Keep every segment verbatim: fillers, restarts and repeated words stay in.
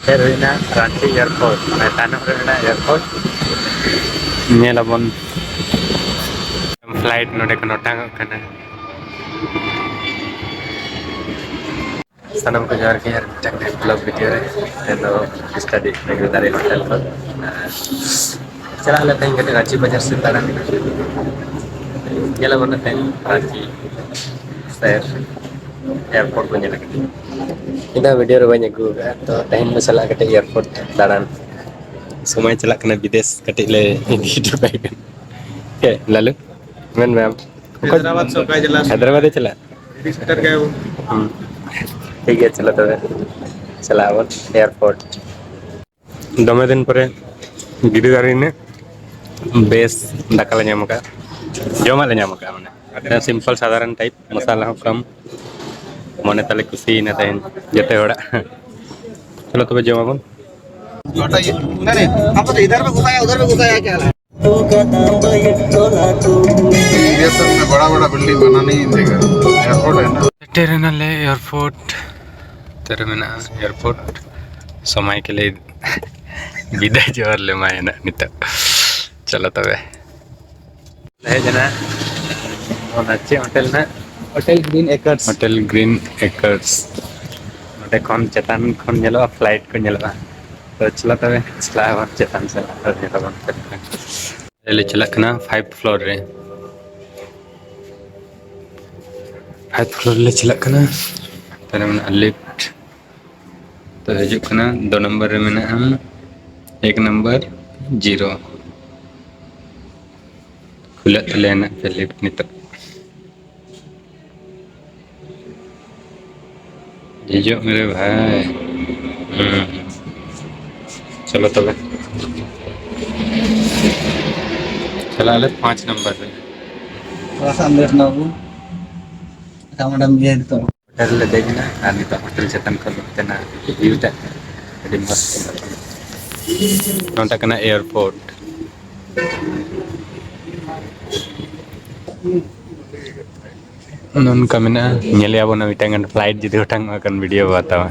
ᱥᱮᱴᱮᱨ ᱦᱩᱭᱱᱟ ᱨᱟᱸᱪᱤ ᱮᱭᱟᱨᱯᱳᱨᱴ, ᱢᱟᱱᱮ ᱛᱟᱭᱱᱚᱢ ᱨᱮ ᱢᱮᱱᱟᱜᱼᱟ ᱮᱭᱟᱨᱯᱳᱨᱴ᱾ ᱧᱮᱞ ᱟᱵᱚᱱ, ᱯᱷᱞᱟᱭᱤᱴ ᱱᱚᱰᱮ ᱠᱷᱚᱱ ᱚᱴᱟᱝᱚᱜ ᱠᱟᱱᱟ᱾ ᱥᱟᱱᱟᱢ ᱠᱚ ᱡᱚᱦᱟᱨ ᱜᱮ ᱟᱨ ᱢᱤᱫᱴᱟᱝ ᱵᱞᱚᱜ ᱵᱷᱤᱰᱤᱭᱳ ᱨᱮ᱾ ᱛᱮᱦᱮᱧ ᱫᱚ ᱥᱴᱟᱰᱤ ᱫᱟᱨᱮ ᱦᱳᱴᱮᱞ ᱠᱷᱚᱱ ᱪᱟᱞᱟᱜ ᱟᱞᱮ ᱛᱮᱦᱮᱧ ᱠᱟᱹᱴᱤᱡ ᱨᱟᱸᱪᱤ ᱵᱟᱡᱟᱨ ᱥᱮᱫ ᱫᱟᱬᱟᱱ᱾ ᱧᱮᱞ ᱟᱵᱚᱱ ᱛᱮᱦᱮᱧ ᱨᱟᱸᱪᱤ ᱥᱮᱨ ᱮᱭᱟᱨᱯᱳᱨᱴ ᱠᱚ ᱧᱮᱞ ᱠᱟᱹᱴᱤᱡ᱾ ᱪᱮᱫᱟᱜ ᱵᱷᱤᱰᱤᱭᱳ ᱨᱮ ᱵᱟᱹᱧ ᱟᱹᱜᱩ ᱟᱠᱟᱫᱼᱟ? ᱛᱚ ᱛᱮᱦᱮᱧ ᱵᱚ ᱪᱟᱞᱟᱜᱼᱟ ᱠᱟᱹᱴᱤᱡ ᱮᱭᱟᱨᱯᱳᱨᱴ ᱫᱟᱬᱟᱱ᱾ ᱥᱚᱢᱚᱭ ᱪᱟᱞᱟᱜ ᱠᱟᱱᱟ ᱵᱤᱫᱮᱥ, ᱠᱟᱹᱴᱤᱡ ᱞᱮ ᱤᱫᱤ ᱦᱚᱴᱚ ᱠᱟᱭ ᱠᱟᱱᱟ᱾ ᱦᱮᱸ, ᱞᱟᱞᱩ, ᱢᱮᱱ ᱢᱮ ᱟᱢ᱾ ᱚᱠᱟ ᱦᱟᱭᱫᱨᱟᱵᱟᱫ ᱥᱮ ᱚᱠᱟ ᱡᱮᱞᱟ ᱥᱮ? ᱦᱟᱭᱫᱨᱟᱵᱟᱫ ᱮ ᱪᱟᱞᱟᱜ? ᱥᱮᱴᱮᱨ ᱜᱮᱭᱟ ᱵᱚᱱ᱾ ᱦᱩᱸ᱾ ᱴᱷᱤᱠ ᱜᱮᱭᱟ, ᱪᱚᱞᱚ ᱛᱚᱵᱮ ᱪᱟᱞᱟᱜ ᱟᱵᱚᱱ ᱮᱭᱟᱨᱯᱳᱨᱴ᱾ ᱫᱚᱢᱮ ᱫᱤᱱ ᱯᱚᱨᱮ ᱜᱤᱫᱽᱨᱟᱹ ᱫᱟᱨᱮ ᱨᱤᱱᱟᱜ ᱵᱮᱥ ᱫᱟᱠᱟ ᱞᱮ ᱧᱟᱢ ᱟᱠᱟᱫᱼᱟ, ᱡᱚᱢᱟᱜ ᱞᱮ ᱧᱟᱢ ᱟᱠᱟᱫᱼᱟ, ᱢᱟᱱᱮ ᱥᱤᱢᱯᱚᱞ ᱥᱟᱫᱷᱟᱨᱚᱱ ᱴᱟᱭᱤᱯ, ᱢᱚᱥᱟᱞᱟ ᱦᱚᱸ ᱠᱚᱢ᱾ ᱢᱚᱱᱮ ᱛᱟᱞᱮ ᱠᱩᱥᱤᱭᱮᱱᱟ ᱛᱮᱦᱮᱧ ᱡᱚᱛᱚ ᱦᱚᱲᱟᱜ᱾ ᱪᱚᱞᱚ ᱛᱚᱵᱮ ᱡᱚᱢ ᱟᱵᱚᱱ᱾ नहीं, नहीं, आपको तो इधर में घुसाया, उधर में घुसाया क्या? ये सब में बड़ा बड़ा बिल्डिंग बनाने ही देगा, एयरपोर्ट है ना। ᱥᱮᱴᱮᱨ ᱮᱱᱟᱞᱮ ᱮᱭᱟᱨᱯᱳᱨᱴ᱾ ᱛᱮᱨᱮ ᱢᱮᱱᱟᱜᱼᱟ ᱮᱭᱟᱨᱯᱳᱨᱴ᱾ ᱥᱚᱢᱟᱭ ᱠᱮᱞᱮ ᱵᱤᱫᱟᱭ ᱡᱚᱦᱟᱨ ᱞᱮ ᱮᱢᱟᱭᱟ ᱱᱟᱜ ᱱᱤᱛᱚᱜ᱾ ᱪᱚᱞᱚ ᱛᱚᱵᱮ᱾ ᱦᱮᱡ ᱮᱱᱟ ᱚᱱᱟ ᱪᱮᱫ ᱦᱳᱴᱮᱞ ᱱᱟᱜ? Hotel Green Acres. Hotel Green Acres. ᱱᱚᱸᱰᱮ ᱠᱷᱚᱱ ᱪᱮᱛᱟᱱ ᱠᱷᱚᱱ ᱧᱮᱞᱚᱜᱼᱟ, ᱯᱷᱞᱟᱭᱤᱴ ᱠᱚ ᱧᱮᱞᱚᱜᱼᱟ᱾ ᱛᱚ ᱪᱚᱞᱚ ᱛᱚᱵᱮ ᱪᱟᱞᱟᱜ ᱟᱵᱚᱱ ᱪᱮᱛᱟᱱ ᱥᱮᱫ ᱟᱨ ᱧᱮᱞ ᱟᱵᱚᱱ ᱪᱮᱫ ᱞᱮᱠᱟ᱾ ᱞᱮ ᱪᱟᱞᱟᱜ ᱠᱟᱱᱟ ᱯᱷᱟᱭᱤᱵᱷ ᱯᱷᱞᱳᱨ ᱨᱮ᱾ ᱯᱷᱟᱭᱤᱵᱷ ᱯᱷᱞᱳᱨ ᱞᱮ ᱪᱟᱞᱟᱜ ᱠᱟᱱᱟ᱾ ᱛᱟᱦᱞᱮ ᱢᱮᱱᱟᱜᱼᱟ ᱞᱤᱯᱷᱴ᱾ ᱛᱚ ᱦᱤᱡᱩᱜ ᱠᱟᱱᱟ, ᱫᱩ ᱱᱚᱢᱵᱚᱨ ᱨᱮ ᱢᱮᱱᱟᱜᱼᱟ ᱮᱠ ᱱᱚᱢᱵᱚᱨ ᱡᱤᱨᱳ᱾ ᱠᱷᱩᱞᱟᱹᱜ ᱛᱟᱞᱮᱭᱟ ᱱᱟᱜ ᱯᱮ ᱞᱤᱯᱷᱴ ᱱᱤᱛᱚᱜ᱾ ᱦᱤᱡᱩᱜ ᱢᱮ ᱨᱮ ᱵᱷᱟᱭ᱾ ᱦᱩᱸ᱾ ᱪᱚᱞᱚ ᱛᱚᱵᱮ᱾ ᱪᱟᱞᱟᱜ ᱟᱞᱮ ᱯᱟᱸᱪ ᱱᱚᱢᱵᱚᱨ ᱨᱮ᱾ ᱛᱷᱚᱲᱟ ᱥᱟ ᱟᱱᱫᱟᱨ ᱱᱟ ᱵᱚᱱ᱾ ᱟᱪᱪᱷᱟ, ᱢᱮᱰᱟᱢ, ᱤᱭᱟᱹ ᱱᱤᱛᱚᱜ᱾ ᱦᱳᱴᱮᱞ ᱨᱮᱞᱮ ᱫᱮᱡ ᱮᱱᱟ ᱟᱨ ᱱᱤᱛᱚᱜ ᱦᱳᱴᱮᱞ ᱪᱮᱛᱟᱱ ᱠᱷᱚᱱ ᱱᱚᱛᱮᱱᱟᱜ ᱵᱷᱤᱭᱩ ᱴᱟᱜ ᱟᱹᱰᱤ ᱢᱚᱡᱽ ᱧᱮᱞᱚᱜ ᱠᱟᱱᱟ᱾ ᱱᱚᱣᱟᱴᱟᱜ ᱠᱟᱱᱟ ᱮᱭᱟᱨᱯᱳᱨᱴ᱾ ᱱᱚᱝᱠᱟ ᱢᱮᱱᱟᱜᱼᱟ, ᱧᱮᱞᱮᱜᱼᱟ ᱵᱚᱱ ᱢᱤᱫᱴᱟᱝ ᱜᱟᱱ flight ᱡᱩᱫᱤ ᱚᱴᱟᱝᱚᱜᱼᱟ ᱠᱷᱟᱱ video ᱵᱚ ᱦᱟᱛᱟᱣᱟ᱾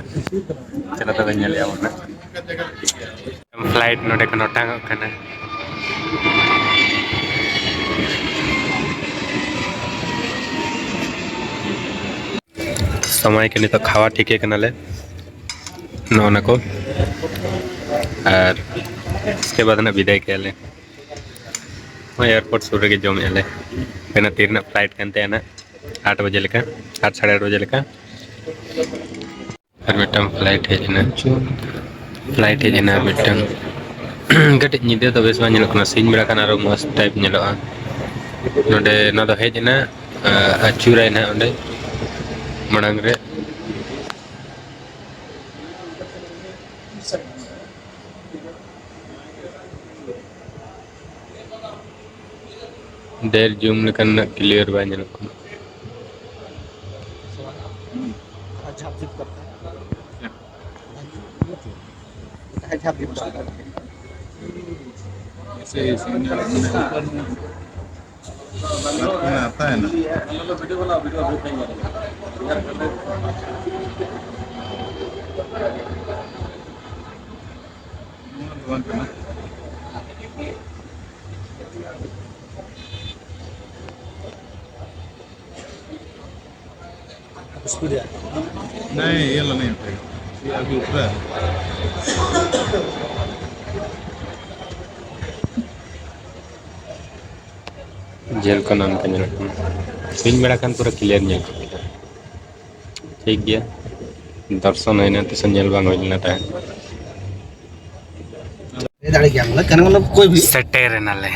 ᱪᱚᱞᱚ ᱛᱚᱵᱮ ᱧᱮᱞᱮᱜᱼᱟ ᱵᱚᱱ ᱦᱟᱸᱜ᱾ Flight ᱱᱚᱰᱮ ᱠᱷᱚᱱ ᱚᱴᱟᱝᱚᱜ ᱠᱟᱱᱟ᱾ ᱥᱚᱢᱚᱭ ᱠᱚ ᱱᱤᱛᱚᱜ ᱠᱷᱟᱣᱟ ᱴᱷᱤᱠᱮ ᱠᱟᱱᱟᱞᱮ, ᱱᱚᱜᱼᱚ ᱱᱟ ᱠᱚ, ᱟᱨ ᱩᱥᱠᱮ ᱵᱟᱫ ᱱᱟᱜ ᱵᱤᱫᱟᱭ ᱠᱮᱜᱼᱟ ᱞᱮ᱾ ᱱᱚᱜᱼᱚᱭ airport ᱥᱩᱨ ᱨᱮᱜᱮ ᱡᱚᱢᱮᱜᱼᱟ ᱞᱮ᱾ ᱦᱩᱭᱱᱟ ᱛᱤ ᱨᱮᱱᱟᱜ flight ᱠᱟᱱ ᱛᱟᱦᱮᱱᱟ, ᱟᱴ ᱵᱟᱡᱮ ᱞᱮᱠᱟ, ᱟᱴ ᱥᱟᱲᱮ ᱟᱴ ᱵᱟᱡᱮ ᱞᱮᱠᱟ᱾ ᱟᱨ ᱢᱤᱫᱴᱟᱝ flight ᱦᱮᱡ ᱮᱱᱟ, flight ᱦᱮᱡ ᱮᱱᱟ ᱟᱨ ᱢᱤᱫᱴᱟᱝ᱾ ᱠᱟᱹᱴᱤᱡ ᱧᱤᱫᱟᱹ ᱫᱚ ᱵᱮᱥ ᱵᱟᱝ ᱧᱮᱞᱚᱜ ᱠᱟᱱᱟ, ᱥᱤᱧ ᱵᱮᱲᱟ ᱠᱷᱟᱱ ᱟᱨᱚ ᱢᱚᱡᱽ type ᱧᱮᱞᱚᱜᱼᱟ᱾ ᱱᱚᱰᱮ ᱱᱚᱣᱟ ᱫᱚ ᱦᱮᱡ ᱮᱱᱟ, ᱟᱹᱪᱩᱨᱟᱭ ᱱᱟᱦᱟᱜ ᱚᱸᱰᱮ ᱢᱟᱲᱟᱝ ᱨᱮ᱾ ᱰᱷᱮᱨ zoom ᱞᱮᱠᱷᱟᱱ ᱩᱱᱟᱹᱜ clear ᱵᱟᱭ ᱧᱮᱞᱚᱜ ᱠᱟᱱᱟ᱾ ᱱᱚᱣᱟ ᱫᱚ ᱵᱟᱝ ᱠᱟᱱᱟ᱾ नहीं, ये वाला नहीं उठेगा। ये अभी उठ रहा है। ᱡᱮᱞ ᱠᱚ ᱱᱚᱝᱠᱟ ᱧᱮᱞᱚᱜ ᱠᱟᱱᱟ᱾ ᱥᱤᱧ ᱵᱮᱲᱟ ᱠᱷᱟᱱ ᱯᱩᱨᱟᱹ clear ᱧᱮᱞᱚᱜ ᱠᱟᱱᱟ᱾ ᱴᱷᱤᱠ ᱜᱮᱭᱟ, ᱫᱚᱨᱥᱚᱱ ᱦᱩᱭᱱᱟ, ᱛᱤᱥ ᱦᱚᱸ ᱧᱮᱞ ᱵᱟᱝ ᱦᱩᱭ ᱞᱮᱱᱟ ᱛᱟᱦᱮᱸᱫ᱾ ᱫᱟᱲᱮ ᱜᱮᱭᱟ ᱵᱚᱞᱮ, ᱠᱟᱱᱟ ᱢᱚᱛᱞᱚᱵ ᱠᱚᱭ ᱵᱷᱤ ᱥᱮᱴᱮᱨ ᱮᱱᱟᱞᱮ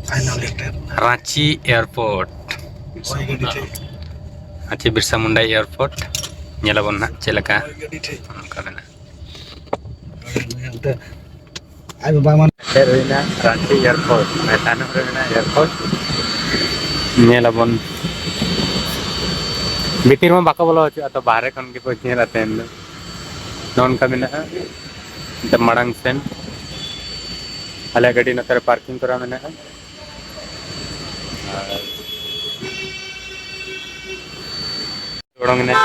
ᱯᱷᱟᱭᱱᱟᱞ ᱥᱮᱴᱮᱨ᱾ ᱨᱟᱸᱪᱤ airport᱾ ᱦᱳᱭ, ᱜᱟᱹᱰᱤ ᱴᱷᱮᱡ᱾ ᱨᱟᱸᱪᱤ ᱵᱤᱨᱥᱟ ᱢᱩᱱᱰᱟ airport᱾ ᱧᱮᱞᱟᱵᱚᱱ ᱱᱟᱦᱟᱜ ᱪᱮᱫ ᱞᱮᱠᱟ᱾ ᱦᱳᱭ, ᱜᱟᱹᱰᱤ ᱴᱷᱮᱡ᱾ ᱚᱱᱠᱟ ᱢᱮᱱᱟᱜᱼᱟ᱾ ᱦᱳᱭ, ᱚᱱᱛᱮ᱾ ᱟᱡ ᱵᱟᱵᱟ ᱢᱟ ᱥᱮᱴᱮᱨ ᱦᱩᱭᱱᱟ ᱨᱟᱸᱪᱤ airport᱾ ᱛᱟᱭᱱᱚᱢ ᱨᱮ ᱢᱮᱱᱟᱜᱼᱟ airport᱾ ᱧᱮᱞᱟᱵᱚᱱ᱾ ᱵᱷᱤᱛᱤᱨ ᱢᱟ ᱵᱟᱠᱚ ᱵᱚᱞᱚ ᱦᱚᱪᱚᱜᱼᱟ, ᱛᱚ ᱵᱟᱦᱨᱮ ᱠᱷᱚᱱ ᱜᱮᱵᱚᱱ ᱧᱮᱞᱟ ᱛᱮᱦᱮᱧ ᱫᱚ᱾ ᱱᱚᱜᱼᱚ ᱱᱚᱝᱠᱟ ᱢᱮᱱᱟᱜᱼᱟ᱾ ᱱᱚᱛᱮ ᱢᱟᱲᱟᱝ ᱥᱮᱱ ᱟᱞᱮᱭᱟᱜ ᱜᱟᱹᱰᱤ ᱱᱚᱛᱮ ᱨᱮ parking ᱠᱚᱨᱟ ᱢᱮᱱᱟᱜᱼᱟ᱾ ᱟᱨ ᱚᱰᱚᱝ ᱮᱱᱟᱭ᱾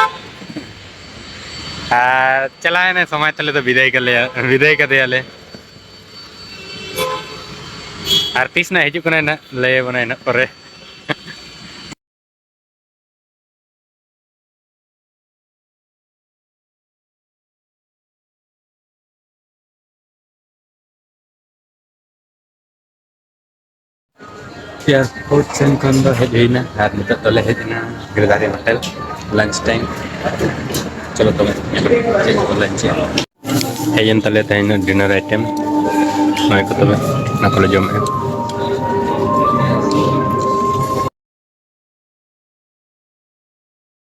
ᱟᱨ ᱪᱟᱞᱟᱣ ᱮᱱᱟᱭ ᱥᱚᱢᱟᱡᱽ ᱛᱟᱞᱮ ᱫᱚ ᱵᱤᱫᱟᱹᱭ ᱠᱟᱞᱮᱭᱟ, ᱵᱤᱫᱟᱹᱭ ᱠᱟᱫᱮᱭᱟᱞᱮ᱾ ᱟᱨ ᱛᱤᱥ ᱱᱟᱜ ᱦᱤᱡᱩᱜ ᱠᱟᱱᱟᱭ ᱱᱟᱜ ᱞᱟᱹᱭ ᱟᱵᱚᱱᱟᱭ ᱱᱟᱜ ᱯᱚᱨᱮ᱾ ᱮᱭᱟᱨᱯᱳᱨᱴ ᱥᱮᱱ ᱠᱷᱚᱱ ᱫᱚ ᱦᱮᱡ ᱦᱩᱭᱱᱟ ᱟᱨ ᱱᱤᱛᱚᱜ ᱫᱚᱞᱮ ᱦᱮᱡ ᱮᱱᱟ ᱜᱤᱨᱤᱫᱷᱟᱨᱤ ᱦᱳᱴᱮᱞ ᱞᱟᱧᱪ ᱴᱟᱭᱤᱢ᱾ ᱪᱚᱞᱚ ᱛᱚᱵᱮ ᱧᱮᱞ ᱪᱮᱫ ᱠᱚ ᱞᱟᱧᱪ ᱮᱜᱼᱟ᱾ ᱦᱮᱡ ᱮᱱ ᱛᱟᱞᱮᱭᱟ ᱛᱮᱦᱮᱧ ᱫᱚ ᱰᱤᱱᱟᱨ ᱟᱭᱴᱮᱢ᱾ ᱱᱚᱜᱼᱚᱭ ᱠᱚ ᱛᱚᱵᱮ ᱚᱱᱟ ᱠᱚᱞᱮ ᱡᱚᱢᱮᱜᱼᱟ᱾